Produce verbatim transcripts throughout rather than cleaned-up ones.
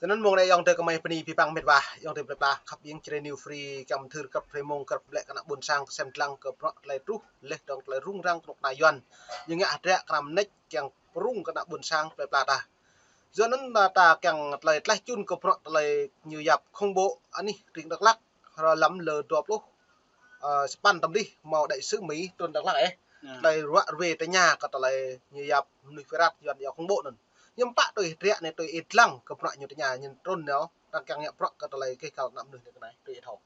Tơnăn mông anai ayŏng adơi kơmơi bơni abih bang mĕt wa, ayŏng adơi plơi pla khăp ƀing Jrai New Free kiăng mơthưr krăp hrơi mông krăp ƀlĕ kơ ană ƀôn sang kơsem dlăng kơ bruă tơlơi truh, laih dơ̆ng tơlơi rŭng răng kơnuk kơna Yuăn. Ñu ngă hơdră kơ anăm nĕč kiăng pơrŭng kơ ană ƀôn sang plơi pla ta. Yua anŭn ta, ta kiăng tơlơi tlaih čun kơ bruă tơlơi ñu yap khủng bố anih tring Dak Lak, hrơi lăm lơ dua pluh, ơ, sapăn tơm dih hmâo đại sứ Mỹ trŭn Dak Lak ĕh. Tơlơi ruă rơwe tơña kơ tơlơi ñu yap mơnuih pơrat Yuăn yua khủng bố anŭn. Hiư̆m pă tui hơdră anai tui ih dlăng kơ bruă ñu tơña ñu trŭn nao, ta kiăng ngă bruă kơ tơlơi kơ kal ană mơnuih anai kơ anai tui ih thâo.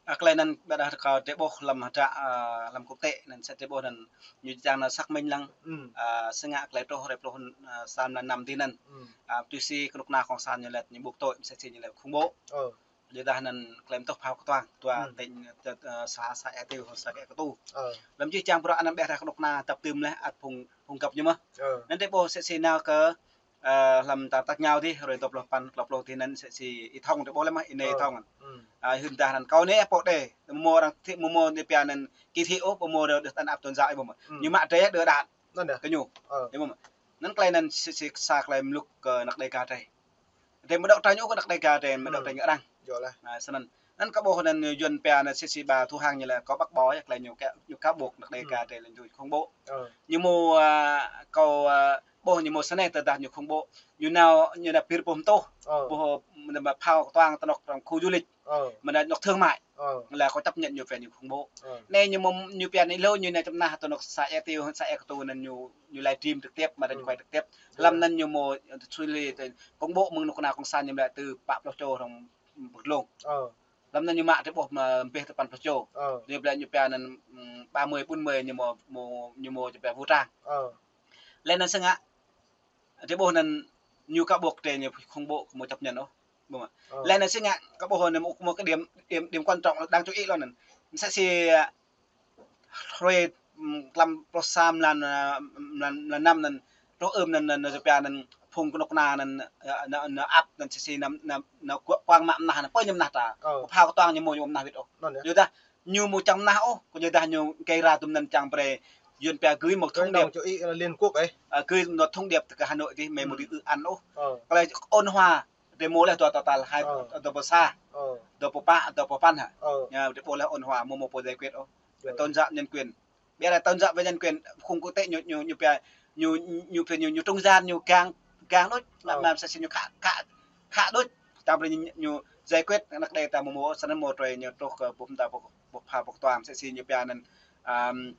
Ơ, tơlơi anŭn ƀiădah kâo drơi ƀuh lăm hơdră, ơ, lăm quốc tế anŭn sĕ drơi ƀuh anŭn ñu čang nao xác minh lăng. Ơ, sơngă tơlơi truh hrơi pluh, ơ, sa mlan năm dih anŭn. Ơ, tui si kơnuk kơna kông san ñu laĭ ñu buộc tội, sĕ si ñu laĭ khủng bố. Yua dah anŭn tơlơi mơtuh phao kơtuang, dua tỉnh, ơ, sa, sa Ea Tiêu, sa Ea Katu. Lăm čih čang bruă anŭn ƀiădah kơnuk kơna tăp tưm laih ăt phung, phung găp ñu mơh. Anŭn drơi ƀuh sĕ si nao kơ, ơ, lăm ta tăk ñao dih, hrơi dua pluh sapăn, dua pluh dih anŭn sĕ si Y Thông drơi ƀuh laih mơh, Y Nê Y Thông. Ơ, hưn dah anŭn kâo anai pô đe, mơ̆ arăng thĭ, mơ̆ ñu pia anŭn kỳ thị ôh, mơ̆ đơ tăn ap tôn giáo ôh mơ̆. Ñu mă drơi đơ đan. Kơ ñu. Anŭn tơlơi anŭn sĕ si sa tơlơi mluk kơ anăk Đêga drơi. Drơi mơ̆ đŏk ta ñu kơ anăk Đêga drơi, mơ̆ đŏk ta ñu arăng. Anŭn kơ ƀuh anŭn Yuăn pia anŭn sĕ si bà Thu Hằng ñu laĭ kâo bác bỏ tơlơi ñu ka, ñu cáo buộc anăk Đêga drơi laĭ ñu khủng bố. Ñu mơ̆, ơ, kâo, ơ, ƀuh ñu mơ̆ snei tơdah ñu khủng bố. Ñu nao, ñu nao pir pơm tuh. Ƀuh, mơ̆ phao kơtuang tơ anŏk trong khu du lịch. Mơ̆ anŏk thương mại. Laĭ kâo chấp nhận ñu pia ñu khủng bố. Anai ñu mơ̆ ñu pia anai lu ñu nao čăm nah tơ anŏk sa Ea Tiêu, sa Ea Katu anŭn ñu, ñu livestream trực tiếp, mơ̆ anŭn ñu quay trực tiếp. Lăm anŭn ñu mơ̆, ơ, sui li tơ khủng bố mơ̆ng kơnuk kơna kông san ñu laĭ tơ pă pluh čô rong pơglông. Lăm anŭn ñu mă drơi ƀuh mơ̆ ƀĕ tơ păn pluh čô. Ñu laĭ ñu pia anŭn, ưm, ba mươi, bốn mươi ñu mơ̆, mơ̆, ñu mơ̆ ñu pia vũ trang. Laih anŭn sơngă drơi ƀuh anŭn ñu cáo buộc drơi ñu khủng bố kâo mơ̆ chấp nhận ôh. Laih anŭn sơngă kâo ƀuh anŭn mơ̆, mơ̆ cái điểm, điểm, điểm quan trọng là đáng chú ý lŏ anŭn. Sĕ si, ơ, hrơi, ưm, lăm pluh sa mlan, ơ, mlan, mlan năm anŭn, truh ưm anŭn, anŭn, anŭn, ñu pia anŭn phung kơnuk kơna anŭn, ơ, anŭn, anŭn ăp anŭn sĕ si anŭn, anŭn, anŭn kuang mă mơnah anŭn, pơ ñu mơnah ta. Phao kơtuang ñu mơ̆ ñu mơnah wĭt ôh. Yua dah ñu mơ̆ čang mơnah ôh, kơ yua dah ñu kơ ra tơm anŭn čang brơi Yuăn pia gửi một thông điệp. Liên Quốc ĕh. Ơ, gửi một thông điệp kơ Hà Nội dih, mơi mơ̆ dưi ư ăn ôh. Tơlơi ôn hòa, drơi mơ̆ laih dua total hai, dua pluh sa. Dua pluh pă, dua pluh sapăn hă. Ñu drơi ƀuh laih ôn hòa, mơ̆ mơ̆ pô giải quyết ôh. Tôn giáo nhân quyền. Ƀiădah tôn giáo và nhân quyền, khung quốc tế ñu, ñu, ñu pia, ñu, ñu pia ñu, ñu trung gian, ñu gang, gang đôč, mă, mă sĕ si ñu khă, khă, khă đôč. Tơdah brơi ñu, ñu giải quyết anăk đe ta mơ̆ mơ̆, sơnăn mơ̆ drơi ñu truh kơ ƀuh ta ƀuh, ƀuh phao ƀuh kơtuang, sĕ si ñu pia anŭn, ưm,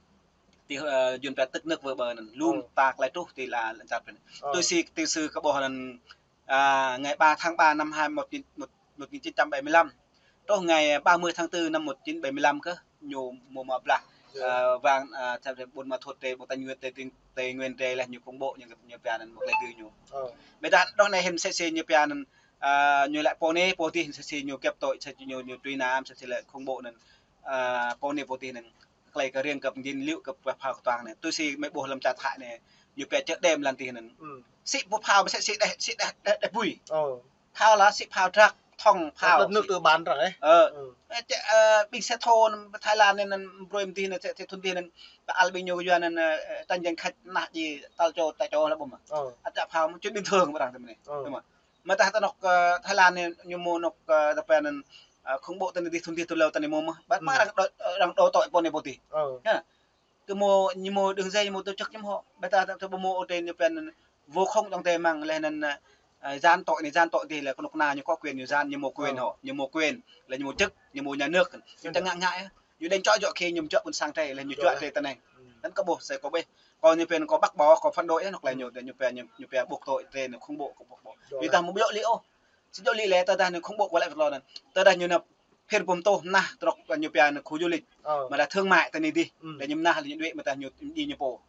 ti, ơ, Yuăn pia tức nước vỡ bờ anŭn, lŏm ta tơlơi truh ti la lăn čar pơ anai. Tui si, tui si kâo ƀuh anŭn, à, ngày ba tháng ba năm hai, một chín, một, một nghìn chín trăm bảy mươi lăm. Truh ngày ba mươi tháng tư năm một chín bảy mươi lăm kơ ñu mơ̆ mă blah, à, vang, à, čar Buôn Ma Thuột, Tây, Tây Nguyên, Tây, Tây Nguyên drơi laih ñu khủng bố, ñu, ñu pia anŭn mơ̆ tơlơi tui ñu. Ƀiădah đôč anai hĭn sĕ si ñu pia anŭn, à, ñu laĭ pô anai, pô dih sĕ si ñu kep tội, sĕ si ñu, ñu truy nã, sĕ si laĭ khủng bố anŭn. À, pô anai, pô dih anŭn. Tơlơi kơ riêng kơ pơjing liu kơ phao kơtuang anai. Tui si mơi ƀuh lăm čar Thái anai, ñu pia chợ đêm lăn dih anŭn. Sĭ ƀuh phao, sĭ, sĭ đeh, sĭ đeh, đeh, đeh bui. Phao lah sĭ phao truck, thŏng phao. Đất nước tư bản truck ĕh. Ơ. Ơ, ƀing xe thô Thái Lan anai, anŭn brơi mơ̆ dih anŭn, xe, xe thun dih anŭn, ƀă al ƀing ñu yua anŭn, ơ, tranh giành khách nah ji tal čô, tal čô lah ƀuh mơ̆. Ăt čă phao mơ̆ chuyện bình thường ƀơi arăng tơm anai. Mơ̆ tah tơ anŏk, ơ, Thái Lan anai ñu mơ̆ anŏk, ơ, tơpă anŭn, ơ, khủng bố tơ anai dih thun dih tơ lơ tơ anai mơ̆ mơ̆. Ƀă mă arăng đô, arăng đô tội pô anai pô dih. Kơ mơ̆ ñu mơ̆ đường dây ñu mơ̆ tổ chức ñu mơ̆. Ƀiădah tơ, tơ ƀu mơ̆ ôh tơ ñu pia anŭn vô khống trong tơ măng laih anŭn, ơ, gian tội anai gian tội dih laih kơnuk kơna ñu có quyền ñu gian ñu mơ̆ quyền hŏ, ñu mơ̆ quyền, laih ñu mơ̆ chức, ñu mơ̆ nhà nước. Ñu ta ngă ngă yơh. Ñu đeng čŏ djŏ kơ ñu mơ̆ čŏ ƀôn sang drơi, laih ñu čŏ drơi tơ anai. Anŭn kâo ƀuh sĕ kâo ƀuh. Kâo ñu pia anŭn kâo bác bỏ, kâo phản đối anŏk laih ñu, ñu pia ñu, ñu pia buộc tội drơi anŭn khủng bố, kâo buộc bỏ. Yua dah mơ̆ ƀu djơ̆ li ôh. Sĭ djơ̆ li lĕ tơdah anŭn khủng bố kơ lĕ lŏn anŭn. Tơdah ñu nao pir pơm tuh nah truh ñu pia anŭn khu du lịch. Mơ̆ dah thương mại tơ anai dih. Dah ñu mơnah laih ñu đuaĭ mơ̆ dah ñu, ñu, ñu pô.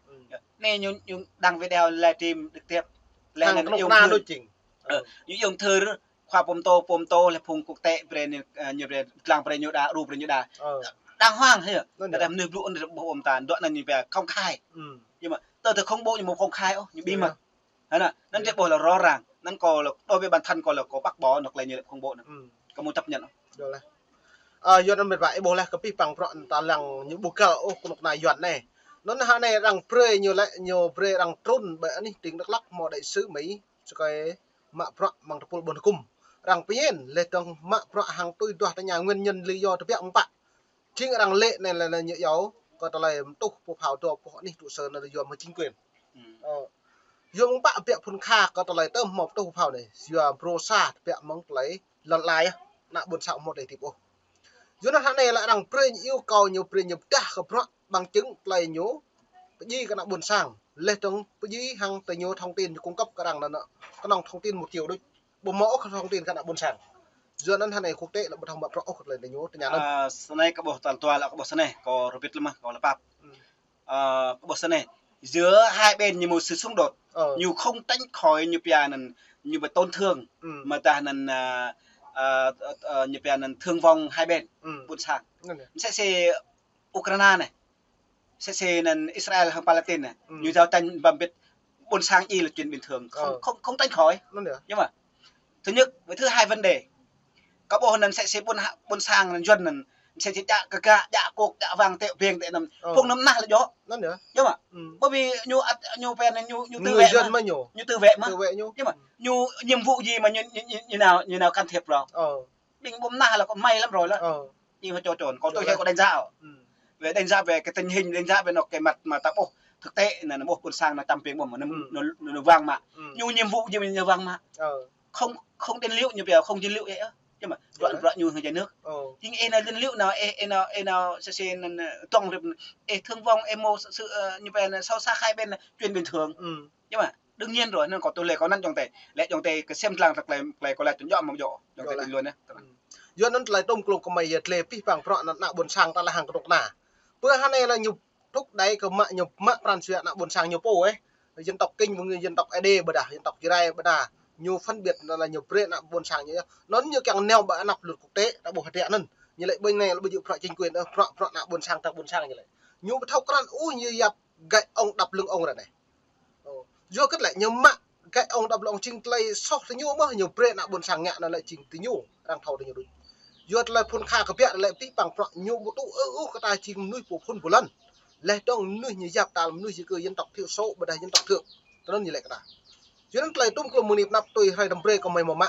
Anai ñu, ñu đăng video livestream trực tiếp. Laih anŭn ñu iâu mơthưr. Ơ, ñu iâu mơthưr khua pơm tô, pơm tô laih phung quốc tế brơi ñu, ơ, ñu brơi, lăng brơi ñu đa, ru brơi ñu đa. Đàng hoàng hă. Tơdah mơnuih blŭ anŭn ƀuh ƀô̆ ta, dŏ anŭn ñu pia công khai. Nhưng mà tơ tơ khủng bố ñu mơ̆ công khai ôh, ñu bí mật. Hă anŭn, anŭn drơi ƀuh lah rõ ràng, anŭn kâo lah, đối với bản thân kâo lah kâo bác bỏ anŏk tơlơi ñu khủng bố anŭn. Kâo mơ̆ chấp nhận ôh. Ơ, yua anŭn mĕt wa, ih ƀuh laih kơ pih păng bruă ta lăng ñu ƀu găl ôh kơnuk kơna Yuăn anai. Anŭn hă anai arăng brơi ñu lĕ, ñu brơi arăng trŭn ƀơi anih tring Dak Lak hmâo đại sứ Mỹ, sơkai mă bruă mơ̆ng tơpul ƀôn hơkŭm. Arăng pơñen, laih dơ̆ng mă bruă hăng tui duah tơña nguyên nhân lý do tơbiă mơ̆ng pă. Jing arăng lĕ anai lĕ ñu iâu, kơ tơlơi tuh pô phao dua pô anih tŭ sơ anai yua mơ̆ng chính quyền. Ơ, yua mơ̆ng pă biă phŭn kha kơ tơlơi tơm hmâo tuh pô phao anai, yua brô sa tơbiă mơ̆ng tơlơi lŏn lai, ană ƀôn sang hmâo tơlơi hơdip ôh. Yua anŭn hơnai lĕ arăng brơi ñu iâu kâo ñu brơi ñu pơdah kơ bruă bằng chứng tơlơi ñu pơdjai kơ ană ƀôn sang. Laih dơ̆ng pơdjai hăng tơlơi ñu thông tin ñu cung cấp kơ arăng anŭn, kơnơ̆ng thông tin một chiều đôč. Ƀu hmâo ôh thông tin kơ ană ƀôn sang. Yua anŭn hơnai quốc tế lĕ ƀu thâo mă bruă ôh kơ tơlơi ñu tơña anŭn. Ơ, sơnai kâo ƀuh tal dua lĕ kâo ƀuh sơnai, kâo rơbit lĕ mơ̆, kâo lĕ pap. Ơ, kâo ƀuh sơnai. Giữa hai bên ñu mơ̆ sự xung đột. Ơ. Ñu không tránh khỏi ñu pia anŭn, ñu bị tổn thương. Mơ̆ dah anŭn, ơ, ơ, ơ, ñu pia anŭn thương vong hai bên. Ƀôn sang. Anŭn yơh. Msĕ si Ukraina anai. Msĕ si anŭn Israel hăng Palestine anai. Ñu giao tranh băm bit ƀôn sang djai lĕ chuyện bình thường. Không, không, không tránh khỏi. Anŭn yơh. Yơh mơ̆. Thứ nhất, với thứ hai vấn đề. Kâo ƀuh anŭn msĕ si ƀôn ha-, ƀôn sang anŭn Yuan anŭn, msĕ si djă kơ gah, djă kôk, djă wang, tĕ beng, tĕ anŭn. Ơ. Phung anŭn mơnah lĕ djơ̆. Anŭn yơh. Yơh mơ̆. Bởi vì ñu ăt, ñu pia anŭn ñu, ñu tự vệ mơ̆. Người dân mơ̆ ñu. Ñu tự vệ mơ̆. Tự vệ ñu. Yơh mơ̆. Ñu nhiệm vụ gì mà ñu, ñu, ñu, ñu nao, ñu nao can thiệp rồi. Ơ. Ƀing ƀu mơnah lĕ kơ may lắm rồi lĕ. Ơ. Ih hơčô čôn, kâo tui hơčô kâo đánh giá. Về đánh giá về cái tình hình, đánh giá về nó cái mặt mà ta ƀuh thực tế anŭn, anŭn ƀuh ƀôn sang anŭn čăm ping ƀuh anŭn, anŭn, anŭn wang mă. Ñu nhiệm vụ gì mà ñu wang mă. Ơ. Không, không điện lưới ñu pia, không điện lưới ơ. Yơh mơ̆, bruă, bruă ñu hăng nhà nước. Ơ. Jing ih nao điện lưới nao, ih, ih nao, ih nao, msĕ si anŭn, ơ, tŏng rip, ih thương vong, ih hmâo sự, ơ, ñu pia anŭn sâu xa hai bên chuyện bình thường. Yơh mơ̆. Đương nhiên rồi, anŭn kâo tui lĕ kâo anŭn ayŏng adơi. Lĕ ayŏng adơi kơ sem lăng tơlơi, tơlơi kâo lăi tŭ jŏ mơ̆ djơ̆. Ayŏng adơi bình luận yơh. Yua anŭn tơlơi tŭm klŭm kơ mơi yơh tơlơi pih pang bruă anŭn ană ƀôn sang ta lĕ hăng kơnuk kơna. Pơ hơnai lĕ ñu thúc đẩy kơ mă, ñu mă pran jua ană ƀôn sang ñu pô ơ. Dân tộc Kinh mơ̆ng dân tộc Ê Đê ƀôdah, dân tộc Jrai ƀôdah. Ñu phân biệt anŭn lĕ ñu brơi ană ƀôn sang ñu yơh. Anŭn ñu kiăng nao ƀơi anăp luật quốc tế, ta ƀuh hơdră anŭn. Ñu lĕ ƀơi anai lĕ ƀu djơ̆ bruă chính quyền ôh, bruă, bruă ană ƀôn sang ta ƀôn sang ñu lĕ. Ñu ƀu thâo krăn ôh ñu yap găi ŏng đăp lưng ŏng ră anai. Ơ. Yua kơ tơlơi ñu mă găi ŏng đăp lưng ŏng jing tơlơi soh tơ ñu mơ̆, ñu brơi ană ƀôn sang ngă anŭn lĕ jing tơ ñu, arăng thâo tơ ñu đôč. Yua tơlơi phŭn kha kơ biă lĕ pih pang bruă ñu ƀu tŭ ư ôh kơ ta jing mơnuih pô phŭn pô lăn. Laih dơ̆ng mơnuih ñu yap ta mơnuih di cư dân tộc thiểu số ƀôdah dân tộc thượng. Tơ anŭn ñu lĕ kơ ta. Yua anŭn tơlơi tŭm klŭm mơni pơnăp tui hrơi tơm brơi kơ mơi mơ̆ mă.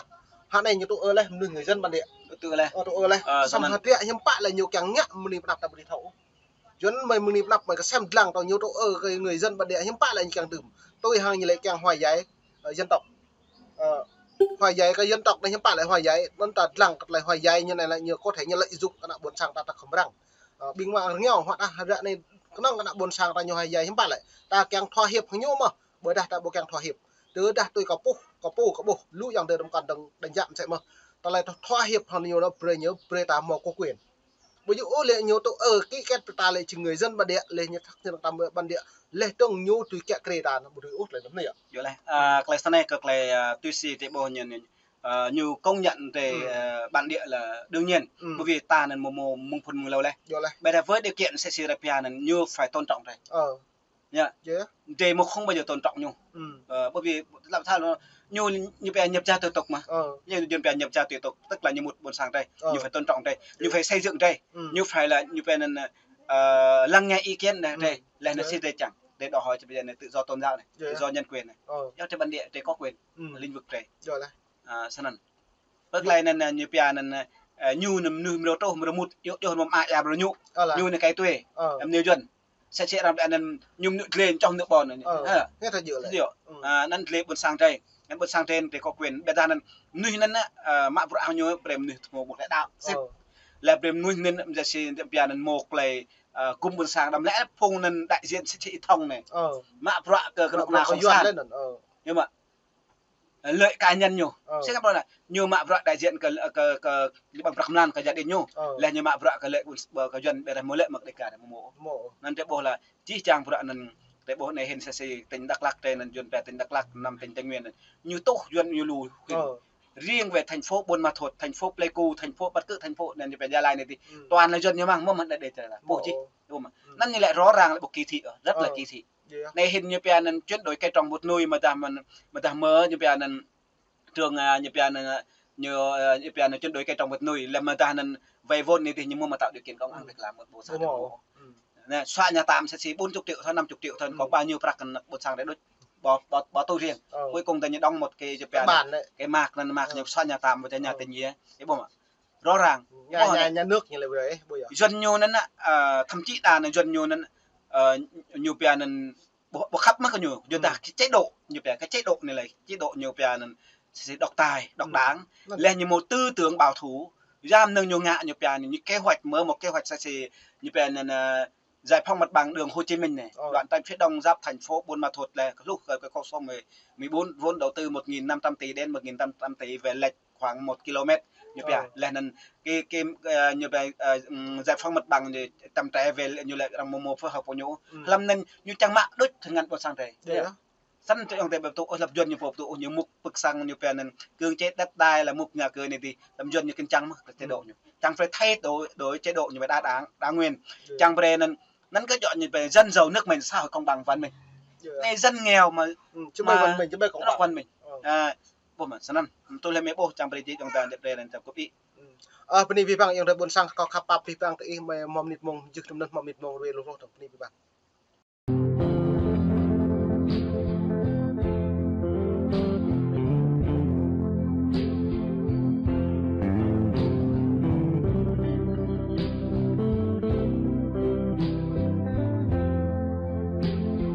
Hơnai ñu tŭ ư laih mơnuih người dân bản địa. Tŭ ư laih. Ơ, tŭ ư laih. Ơ, samơ̆ hơdră hiư̆m pă lĕ ñu kiăng ngă mơni pơnăp ta ƀu thâo. Yua anŭn mơi mơni pơnăp mơi kơ sem lăng tơ ñu tŭ ư kơ người dân bản địa hiư̆m pă lĕ ñu kiăng dưm. Tui hăng ñu lĕ kiăng hòa giải, ơ, dân tộc. Ơ, hòa giải kơ dân tộc anai hiư̆m pă lĕ hòa giải, anŭn ta lăng kơ tơlơi hòa giải ñu anai lĕ ñu có thể ñu lợi dụng kơ ană ƀôn sang ta ta khŏm răng. Ơ, ƀing mă rơngiao hŏt ah ră anai kơnơ̆ng kơ ană ƀôn sang ta ñu hòa giải hiư̆m pă lĕ. Ta kiăng thỏa hiệp hăng ñu mơ̆. Ƀôdah ta ƀu kiăng thỏa hiệp. Tơdah tui kâo pô, kâo pô kâo ƀuh, lu ayŏng adơi tơm kăn dơ̆ng đánh giá msĕ mơ̆. Tơlơi thỏa hiệp hăng ñu anŭn brơi ñu, brơi ta hmâo có quyền. Ƀu djơ̆ ôh lĕ ñu tŭ ư ký kết ta lĕ jing người dân bản địa, lĕ ñu thăk ñu tơm bản địa, laih dơ̆ng ñu tui kiă krê ta anŭn ƀu dưi ôh tơlơi anŭn yơh. Yơh lĕ, ơ, tơlơi sơnai kơ tơlơi, ơ, tui si tơ ƀuh ñu anŭn, ơ, ñu công nhận tơ, ơ, bản địa là đương nhiên. Bởi vì ta anŭn mơ̆ mơ̆ mơ̆ng phŭn mơ̆ng hlâo lĕ. Yơh lĕ. Ƀôdah với điều kiện msĕ si ră pia anŭn ñu phải tôn trọng tơ. Ơ. Yơh. Drei mơ̆ không bao giờ tôn trọng ñu. Ơ, bởi vì làm sao nó, ñu, ñu pia nhập gia tùy tục mà. Ơ. Ñu, ñu pia nhập gia tùy tục, tức là ñu mŭt ƀôn sang drei. Ơ. Ñu phải tôn trọng drei. Ñu phải xây dựng drei. Ñu phải là, ñu pia anŭn, ơ, lắng nghe ý kiến drei. Laih anŭn si drei čang. Drei đòi hỏi či pia anŭn tự do tôn giáo anai, tự do nhân quyền anai. Yơh drei bản địa drei có quyền. Lĩnh vực drei. Ơ, sơnăn. Pơ tơlơi anŭn, ơ, ñu pia anŭn, ơ, ñu anŭn mơnuih mrô truh, mrô mŭt, yua, yua mơ̆ mă ia mrô ñu. Ñu anŭn kơ tui. Ơ. Em ñu Yuan. Msĕ si arăng anŭn ñu mơnuih dlê, čŏng mơnuih ƀôn anŭn. Ơ, hă. Hă, yơh. Ơ, anŭn dlê ƀôn sang drei. Anŭn ƀôn sang drei, drei có quyền. Ƀiădah anŭn mơnuih anŭn, ơ, mă bruă hăng ñu, brơi mơnuih hmâo ƀuh lĕ đaŏ. Sĭt. Lĕ brơi mơnuih anŭn, msĕ si, tơm pia anŭn mơ̆ tơlơi, ơ, gum ƀôn sang đăm lĕ phung anŭn đại diện msĕ si Y Thông anai. Mă bruă kơ, kơ kơnuk kơna cộng sản. Yơh mơ̆. Lợi cá nhân ñu. Ơ. Sĭt kơ ƀuh anai, ñu mă bruă đại diện kơ, kơ, kơ, kơ ƀăng prăk mlan kơ gia đình ñu. Ơ. Laih ñu mă bruă kơ lĕ, kơ Yuan ƀiădah mơ̆ lĕ mơ̆ đe ka mơ̆ mơ̆. Mơ̆. Anŭn drei ƀuh lĕ, čih čang bruă anŭn, drei ƀuh anai hĭn msĕ si tỉnh Đắk Lắk drei anŭn Yuan pia tỉnh Đắk Lắk, năm tỉnh Tây Nguyên anŭn. Ñu tuh Yuan ñu lu hĭn. Ơ. Riêng về thành phố Buôn Ma Thuột, thành phố Pleiku, thành phố bất cứ thành phố anŭn ñu pia Gia Lai anai tih. Toàn là Yuan ñu mơ̆ng, mơ̆ mơ̆ đe đe čar la. Ƀuh čih. Ơ. Anŭn ñu lĕ rõ ràng lĕ ƀu kỳ thị, rất là kỳ thị. Anai hĭn ñu pia anŭn chuyển đổi cây trồng vật nuôi mơ̆ dah mơ̆, mơ̆ dah mơ̆ ñu pia anŭn trường, ơ, ñu pia anŭn, ơ, ñu, ơ, ñu pia anŭn chuyển đổi cây trồng vật nuôi, lĕ mơ̆ dah anŭn vay vốn anai tih ñu mơ̆ mơ̆ tạo điều kiện công ăn việc làm mơ̆ ƀu sa mơ̆. Anai, xóa nhà tạm msĕ si bốn chục triệu thôi, năm chục triệu thôi, kơ bao nhiêu prăk kơ ƀôn sang drei đôč. bỏ, bỏ, bỏ tù riêng. Ờ. Cuối cùng ta ñu đóng một cái, cái bản đấy. Cái mạc anŭn, mạc ñu soạn nhà tạm với nhà tỉnh gì ấy. Ih ƀuh mơ̆? Rõ ràng. Nhà, ƀuh nhà, nhà nước ñu lĕ ƀu djơ̆, ih ƀuh yơh. Yuan ñu anŭn, ờ, thậm chí đa anŭn Yuan ñu anŭn, ờ, ñu pia anŭn ƀu, ƀu khăp mơ̆ kơ ñu. Yuan ta cái chế độ, ñu pia cái chế độ anai lĕ, chế độ ñu pia anŭn, si, si độc tài, độc đảng. Lĕ ñu mơ̆ tư tưởng bảo thủ, yua mơ̆ng ñu ngă ñu pia anŭn, ñu kế hoạch, mở một kế hoạch sa si, ñu pia anŭn, ờ, giải phóng mặt bằng đường Hồ Chí Minh anai. Đoạn tránh phía đông giáp thành phố Buôn Ma Thuột lĕ, hluh kơ, kơ khâu số mười, mười bốn, vốn đầu tư một nghìn năm trăm tỷ đến một nghìn tám trăm tỷ về lệch khoảng một ki-lô-mét. Ñu pia, lĕ anŭn, cái, cái, ờ, ñu pia, ờ, ừm, giải phóng mặt bằng ñu tăm tre về ñu lĕ arăng mơ̆ mơ̆ phối hợp pô ñu. Hlăm anŭn ñu čang mă đôč tơngan ƀôn sang drei. Snăn tơ ayŏng adơi ƀu tŭ ôh, hlăp Yuan ñu pô ƀu tŭ ôh, ñu mŭk pơ̆k sang ñu pia anŭn, cưỡng chế đất đai là mŭk nhà cửa anai dih, hlăm Yuan ñu kơnơ̆ng čang mơ̆ kơ chế độ ñu. Čang brei thay đổi, đổi chế độ ñu pia đa đảng, đa nguyên. Čang brei anŭn, anŭn kơ djŏ ñu pia dân giàu nước mạnh xã hội công bằng văn minh. Anai dân nghèo mà, mà văn minh, văn minh. À, ƀuh mơ̆, snăn, tui lĕ mơi ƀuh čang brei jing dŏng ta đĕp brei anŭn ta kŭp ih. Ơ, bơni abih bang ayŏng adơi ƀôn sang, kâo khăp pap abih bang kơ ih, mơi hmâo mơnit mông, jưh tơm anŭn hmâo mơnit mông ruai lu hloh, bơni abih bang.